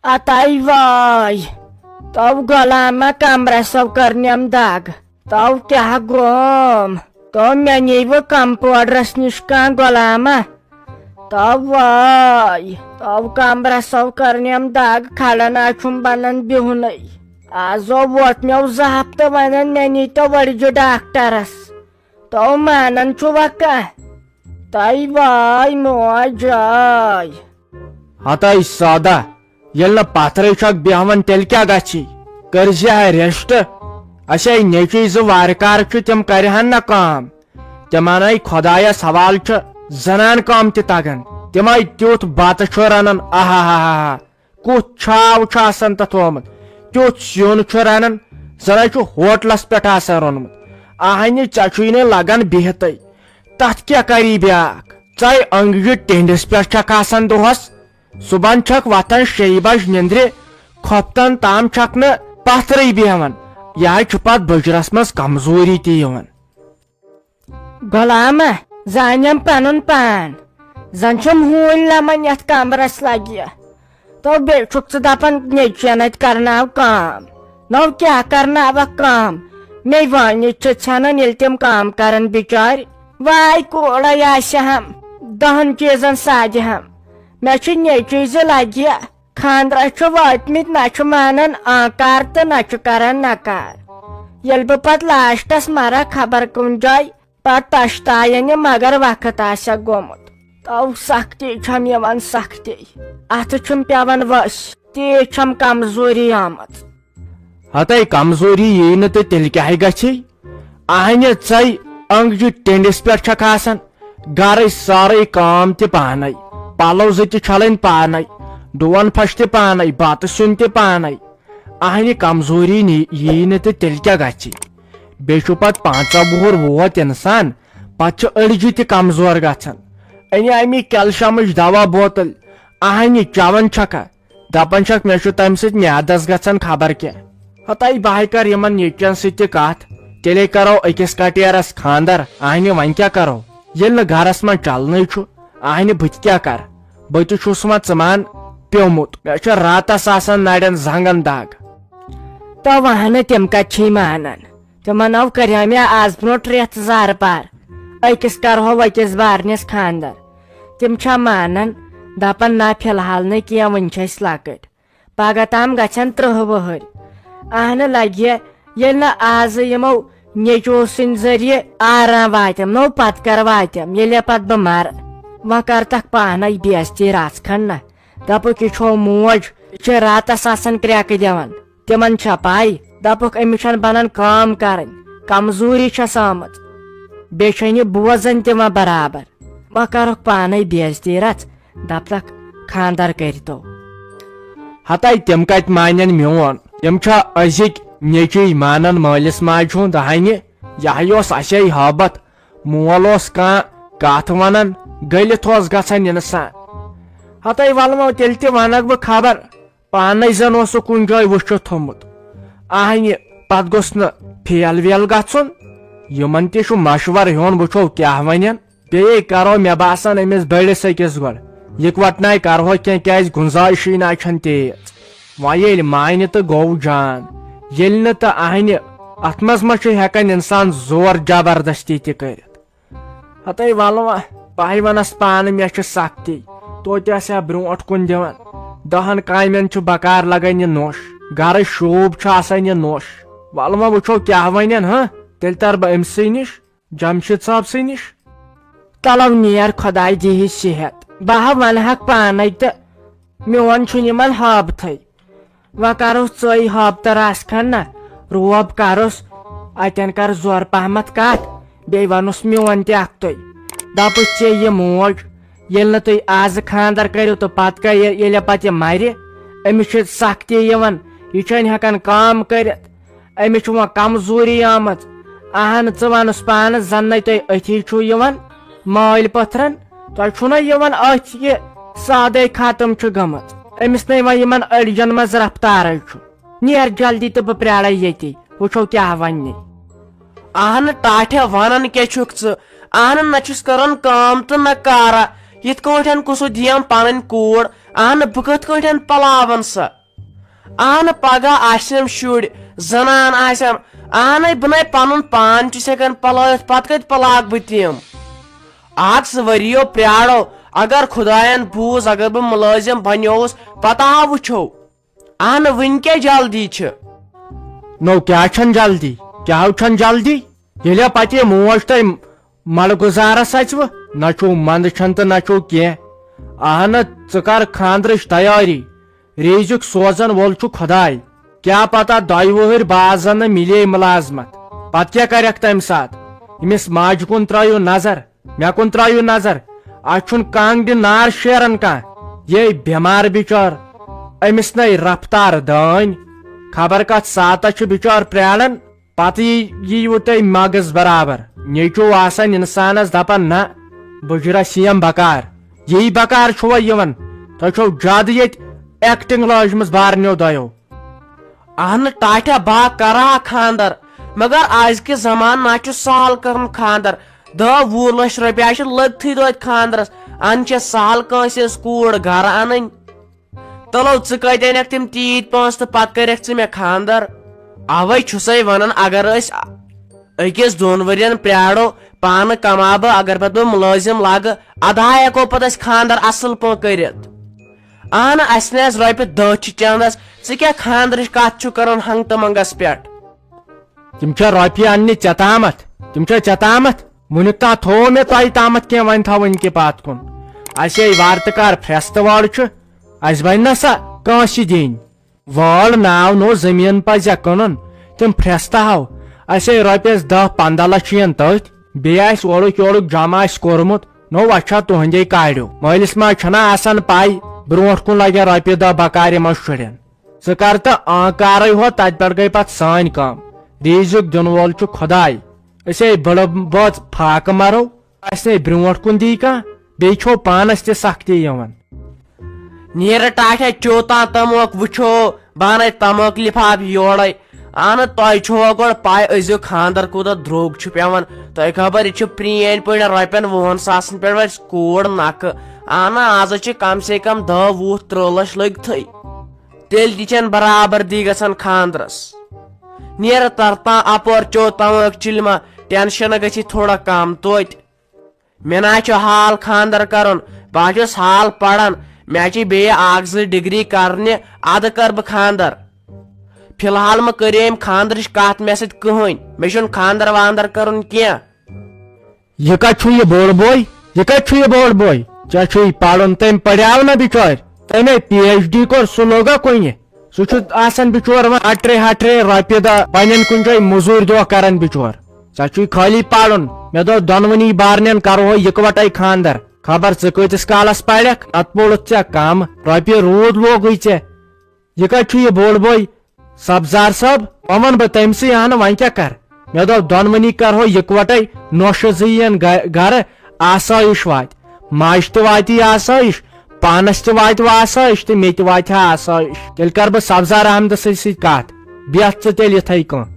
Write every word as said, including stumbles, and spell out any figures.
اتاے واے، تو غلامہ کمرسو کٔرنم دگ۔ تو کیاہ گوم؟ تو مےٚ نیٖوٕ کمپاوڈرس نِش کانٛہہ غلامہ؟ تو واے، تو کمرسو کٔرنم دگ، کھڑا نہ چھُم بنان بِہُنٕے۔ آزو ووت مےٚ زٕ ہفتہٕ ونان مےٚ نیٖتو ؤرجہِ ڈاکٹرس۔ تو مانان چھُوا کانٛہہ؟ تَے واے موج جاے۔ ہتاے سادہ، ییٚلہِ نہٕ پتھرٕے چھکھ بیہوان، تیٚلہِ کیٛاہ گژھی؟ کٔرزِ ہا ریسٹ۔ اسے نیٚچوۍ زٕ وارٕ کارٕ چھِ، تِم کرِہن نہ کٲم۔ تِمن ہے خۄدایس حوالہٕ چھُ، زنان کٲم تہِ تگان۔ تِمے تیُتھ بتہٕ چھُ رنان، آہا ہا ہا ہا۔ کُتھ چھاو چھُ آسان تتھ آمُت، کیُتھ سیُن چھُ رنان، زن ہے چھُ ہوٹلس پٮ۪ٹھ آسان روٚنمُت۔ اہنہِ، ژےٚ چھُے نہٕ لگان بِہتھٕے، تتھ کیٛاہ کری بیٛاکھ؟ ژے أنٛگجہِ ٹینڈِس پٮ۪ٹھ چھکھ آسان دۄہس، صبحن چھکھ وۄتھان شیٚیہِ بجہِ نِندرِ، کھۄفتن تام چھکھ نہٕ پتھرٕے بیہوان۔ یہِ حظ چھُ پتہٕ بٕجرس منٛز کمزوری تہِ یِوان۔ غلامہ، زانیم پنُن پان، زن چھم ہوٗنۍ لمان یتھ کمرس لگہِ۔ تو بیٚیہِ چھُکھ ژٕ دپان نیٚچوٮ۪ن اتہِ کرناو کٲم۔ نو کیٛاہ کرناوکھ کٲم؟ مے وٲنِتھ چھِ ژھٮ۪نان ییٚلہِ تِم کٲم کرن بچارِ۔ واے کوڑے آسہِ ہم، دہن چیٖزن سادِ ہم۔ مےٚ چھِ نیٚچوۍ زٕ لگہِ، خانٛدرس چھِ وٲتمٕتۍ، نہ چھِ مانان آنکار تہٕ نہ چھِ کران نکار۔ ییٚلہِ بہٕ پتہٕ لاسٹس مرٕ خبر کُنہِ جایہِ، پتہٕ پشتاین یہِ، مگر وقت آسٮ۪کھ گوٚمُت۔ تو سختی چھم یِوان سختی، اتھٕ چھم پٮ۪وان ؤسۍ، تیٖژ چھم کمزوری آمٕژ۔ ہتے کمزوری یی نہٕ تہٕ تیٚلہِ کیٛاہ گژھی؟ اہنہِ ژے أنٛگجہِ ٹینڈِس پٮ۪ٹھ چھکھ آسان، گرٕچ سٲرٕے کٲم تہِ پانے، پلو زٕ تہِ چھلٕنۍ پانے، ڈوٗن پھش تہِ پانے، بتہٕ سیُن تہِ پانے۔ اہنہِ کمزوری نی-، یی نہٕ تہٕ تیٚلہِ کیٛاہ گژھِ؟ بیٚیہِ چھُ پتہٕ پنٛژاہ وُہُر ووت انسان، پتہٕ چھُ أڑجہِ تہِ کمزور گژھان۔ أنۍ امی کیلشمٕچ دوا بوتل، اہنہِ چٮ۪وان چھکھا؟ دپان چھکھ، مےٚ چھُ تمہِ سۭتۍ میادس گژھان خبر کیٛاہ۔ ہتاے بہٕ ہاے کرٕ یِمن نیٚچوٮ۪ن سۭتۍ تہِ کتھ، تیٚلے کرو أکِس کٹیرس خانٛدر۔ اہنہِ وۄنۍ کیٛاہ کرو، ییٚلہِ نہٕ گرس منٛز چلنٕے چھُ؟ اہنہِ بہٕ تہِ کیٛاہ کرٕ؟ بہٕ تہِ چھُس وۄنۍ ژٕ مان پیومُت، مےٚ چھُ راتس آسان نرٮ۪ن زنٛگن دگ۔ تو وہنہٕ تِم کتہِ چھِی مانان؟ تِمن آو کریو مےٚ آز برونٛٹھ رٮ۪تھ زارٕ پار، أکِس کرہو أکِس بارنِس خانٛدر۔ تِم چھا مانان؟ دپان، نہ، فی الحال نہٕ کینٛہہ، وُنہِ چھِ أسۍ لۄکٕٹۍ۔ پگاہ تام گژھن ترٕٛہ وُہٕرۍ۔ اہنہٕ لگہِ، ییٚلہِ نہٕ آزٕ یِمو نیٚچوٗ سٕنٛدِ ذٔریعہٕ آرام واتٮ۪م، نو پتہٕ کر واتٮ۪م، ییٚلہِ پتہٕ بہٕ مرٕ۔ وۄنۍ کر تکھ پانے بے عزتی رژھ کھنڈ نہ۔ دپُکھ، یہِ چھو موج، یہِ چھِ راتس آسان کرٛٮ۪کہٕ دِوان۔ تِمن چھا پاے؟ دپُکھ، أمِس چھنہٕ بنان کٲم کرٕنۍ، کمزوری چھس آمٕژ۔ بیٚیہِ چھنہٕ یہِ بوزان تہِ وۄنۍ برابر۔ وۄنۍ کرکھ پانے بے عزتی رژھ، دپتکھ، خانٛدر کٔرتو۔ ہتاے تِم کتہِ مانن میون؟ تِم چھا أزِکۍ نیٚچوۍ مانان مٲلِس ماجہِ ہُنٛد؟ دہانہِ، یہِ ہا اوس اسے ہٲبتھ۔ مول اوس کانٛہہ کتھ ونان، گٔلِتھ اوس گژھان انسان۔ ہتاے ولمو تیٚلہِ تہِ ونکھ بہٕ خبر، پانے زن اوسُکھ کُنہِ جایہِ وٕچھِتھ تھوٚمُت۔ اہنہِ، پتہٕ گوٚژھ نہٕ فیل ویل گژھُن۔ یِمن تہِ چھُ مشورٕ ہیوٚن، وٕچھو کیٛاہ ونن۔ بیٚیے کرو مےٚ باسان أمِس بٔڑِس أکِس گۄڈٕ یِکوٹہٕ ناے کرہو کینٛہہ، کیٛازِ گُنجٲیشٕے نہ چھنہٕ تیٖژ۔ وۄنۍ ییٚلہِ مانہِ تہٕ گوٚو جان، ییٚلہِ نہٕ تہٕ اہنہِ، اتھ منٛز ما چھُ ہٮ۪کان انسان زور جبردستی تہِ کٔرِتھ؟ ہتے ولہٕ وۄنۍ، بہٕ ہے ونس پانہٕ، مےٚ چھِ سختی۔ توتہِ آسہِ ہا برونٛٹھ کُن دِوان۔ دہن کامٮ۪ن چھُ بکار لگان یہِ نوٚش۔ گرٕ شوٗب چھُ آسان یہِ نوٚش۔ ولہٕ وۄنۍ وٕچھو کیٛاہ ونن، ہاں؟ تیٚلہِ ترٕ بہٕ أمۍ سٕے نِش، جمشید صٲب سٕے نِش۔ تلو نیر، خۄداے دیٖہِس صحت۔ بہٕ ہا ونہٕ ہاکھ پانے تہٕ میون چھُنہٕ یِمن ہٲبتھٕے۔ وۄنۍ کرو ژٔے ہٲبتہٕ رژھ کھنڈ نہ، روب کرُس، اتٮ۪ن کر زورٕ پہمتھ کتھ، بیٚیہِ ونُس میون تہِ اکھتُے۔ دپُس ژےٚ یہِ موج، ییٚلہِ نہٕ تُہۍ آزٕ خانٛدر کٔرِو تہٕ پتہٕ کیٛاہ، ییٚلہِ پتہٕ یہِ مرِ، أمِس چھِ سختی یِوان، یہِ چھَنہٕ ہٮ۪کان کٲم کٔرِتھ، أمِس چھِ وۄنۍ کمزوری آمٕژ۔ اہن، ژٕ ونُس پانہٕ، زن نے تُہۍ أتھی چھِو یِوان مٲلۍ پتھرن، تۄہہِ چھُو نہ یِوان أتھۍ یہِ سادے ختم چھُ گٔمٕژ۔ أمِس نے وۄنۍ یِمن أڑجن منٛز رفتارے چھُ۔ نیر جلدی تہٕ بہٕ پرٛارے ییٚتی، وٕچھو کیٛاہ ونہِ۔ اہنہٕ ٹاٹھے، ونان کیٛاہ چھُکھ ژٕ؟ اہنہٕ نہ چھُس کران کٲم تہٕ نہ کارا۔ یِتھ کٲٹھۍ کُسُہ دِیم پنٕنۍ کوٗر، اہنہٕ بہٕ کِتھ کٲٹھۍ پلاون سۄ؟ اہنہٕ، پگاہ آسٮ۪م شُرۍ، زنان آسٮ۪م۔ اہنَے، بہٕ نے پنُن پان چھُس ہٮ۪کان پلٲوِتھ، پتہٕ کتہِ پلاکھ بہٕ تِم؟ اکھ زٕ ؤرِیو پرٛارو، اگر خداین بوٗز، اگر بہٕ مُلٲزِم بنیووُس، پتہٕ ہا وٕچھو۔ اہنہٕ، وٕنہِ کیٛاہ جلدی چھِ؟ نو، کیٛاہ چھَن جلدی؟ کیٛاہ چھَن جلدی؟ ییٚلہِ پتہٕ یہِ موج تۄہہِ ملگُزارس اژوٕ، نہ چھُو منٛدچھان تہٕ نہ چھُو کینٛہہ۔ اہنہٕ، ژٕ کر خانٛدرٕچ تیٲری۔ ریزیُک سوزن وول چھُ خداے۔ کیٛاہ پتہ دۄیہِ وُہٕرۍ بعد زن نہٕ مِلے مُلازمت۔ پتہٕ کیٛاہ کرکھ تمہِ ساتہٕ؟ أمِس ماجہِ کُن ترٲیِو نظر، مےٚ کُن ترٲیِو نظر۔ اتھ چھُنہٕ کانٛگرِ نار شیران کانٛہہ۔ یے بٮ۪مار بِچار، أمِس نے رفتار دٲنۍ۔ خبر کتھ ساعتس چھُ بِچار پرٛاران۔ پتہٕ یی، ییٖوٕ تۄہہِ مغز برابر۔ نیٚچو آسان انسانس دپان، نہ، بُجرس یِیم بکار۔ یی بکار چھُوا یِوان؟ تۄہہِ چھو زیادٕ ییٚتہِ ایکٹنگ لٲجمٕژ بارنیو دۄیو۔ اہنہٕ ٹاٹھا، با کرہا خاندر، مگر ازکہِ زمانہٕ نہ چھُ سہل کرُن خاندر۔ دہ وُہ لچھ رۄپیہِ چھِ لٔگتھٕے توتہِ خاندرس۔ ان چھِ سہل کٲنٛسہِ ہٕنٛز کوٗر گرٕ انٕنۍ۔ تلو، ژٕ کتہِ انکھ تِم تیٖتۍ پونٛسہٕ تہٕ پتہٕ کرکھ ژٕ مےٚ خاندر؟ اوے چھُسے ونان، اگر أسۍ أکِس دۄن ؤرین پرٛارو، پانہٕ کماو بہٕ، اگر پتہٕ بہٕ مُلٲزِم لگہٕ، ادٕ ہا ہٮ۪کو پتہٕ أسۍ خاندر اصل پٲٹھۍ کٔرِتھ۔ اہنہٕ، اسہِ نہٕ آسہِ رۄپیہِ دہ چھِ چندس، ژٕ کیٛاہ خاندرٕچ کتھ چھُکھ کران ہنٛگتہٕ منٛگس پٮ۪ٹھ؟ تِم چھا رۄپیہِ اننہِ ژےٚ تامتھ؟ تِم چھا ژےٚ تامتھ؟ وُنیُک تام تھوو مےٚ تۄہہِ تامتھ کینٛہہ، وۄنۍ تھاو وٕنہِ کہِ پتھ کُن۔ اسے وارٕ تہٕ کار پھرٛستہٕ وٲر چھُ، اسہِ بنہِ نہ سا کٲنٛسہِ دِنۍ۔ وٲر ناو نوٚو زٔمیٖن پزِ کٕنُن، تِم پھرٛستہٕ ہاو۔ اسے رۄپیس دہ پنٛداہ لچھ یِن تٔتھۍ، بیٚیہِ آسہِ اورُک یورُک جمع آسہِ کوٚرمُت، نوٚو وۄنۍ چھا تُہنٛدے کاریو۔ مٲلِس ماجہِ چھنا آسان پاے، برونٛٹھ کُن لگہِ رۄپیہِ دہ بکارِ منٛز شُرٮ۪ن۔ ژٕ کر تہٕ آنکارے ہوت، تتہِ پٮ۪ٹھ گٔے پتہٕ سٲنۍ کٲم۔ ریزیُک دِنہٕ وول چھُ خداے۔ أسۍ ہے بٔڑٕ بٲژ فاقہٕ مرو، اسہِ نے برونٛٹھ کُن دی کانٛہہ، بیٚیہِ چھو پانس تہِ سختی یِوان۔ نیرٕ ٹاٹھے، چوتان تموک وٕچھو، بہٕ انَے تموک لفاف یورے۔ اہنہٕ، تۄہہِ چھُوا گۄڈٕ پاے أزیُک خاندر کوٗتاہ درٛوگ چھُ پٮ۪وان؟ تۄہہِ خبر، یہِ چھُ پرٛٲنۍ پٲٹھۍ رۄپین وُہن ساسن پٮ۪ٹھ وۄنۍ کوٗر نکھٕ۔ اہنہٕ، آز چھِ کم سے کم دہ وُہ ترٕٛہ لچھ لٔگتھٕے۔ تیٚلہِ تہِ چھَنہٕ برابردی گژھان خاندرس۔ نیرٕ ترتان اپور چو تموک چلمہ، ٹینشن گژھِ تھوڑا کم توتہِ۔ مےٚ نہ چھُ حال خاندر کرُن، بہٕ ہا چھُس حال پران۔ مےٚ چھِ بیٚیہِ اکھ زٕ ڈگری کرنہِ، ادٕ کر بہٕ خاندر۔ فی الحال مہ کٔرِو أمۍ خاندرٕچ کتھ مےٚ سۭتۍ کٕہٕنۍ، مےٚ چھُنہٕ خاندر واندر کرُن کینٛہہ۔ یہِ کتہِ چھُ یہِ بوٚڑ بوے؟ یہِ کتہِ چھُ یہِ بوٚڑ بوے؟ ژےٚ چھُے پرُن، تٔمۍ پریاو نہ بچٲرۍ؟ تٔمۍ پی ایچ ڈی کوٚر، سُہ لوٚگا کُنہِ؟ سُہ چھُ آسان بچور وۄنۍ ہٹرے ہٹرے رۄپیہِ دہ پننٮ۪ن کُنہِ جایہِ مٔزوٗرۍ دۄہ کران بچور۔ ژےٚ چھُے خٲلی پرُن۔ مےٚ دوٚپ دۄنوٕنی بارنٮ۪ن کرہو یکوٹے خاندر۔ خبر ژٕ کۭتِس کالس پرکھ، نتہٕ پوٚرُتھ ژےٚ کم۔ رۄپیہِ روٗد لوگُے ژےٚ۔ یہِ کتہِ چھُ یہِ بوٚڑ بوے؟ سبزار صٲب، وۄنۍ ونہٕ بہٕ تٔمۍ سٕے، اہنہٕ وۄنۍ کیٛاہ کر؟ مےٚ دوٚپ دۄنوٕنی کرہو یکوٹے نوشہِ زٕ یِن گہ-، گرٕ، آسٲیِش واتہِ۔ ماجہِ تہِ واتی آسٲیِش، پانس تہِ واتہِ وۄنۍ آسٲیِش تہٕ مےٚ تہِ واتہِ ہا آسٲیِش۔ تیٚلہِ کر بہٕ سبزار احمدس سۭتۍ سۭتۍ کتھ۔ بیٚہہ ژٕ تیٚلہِ یِتھے کٔنۍ۔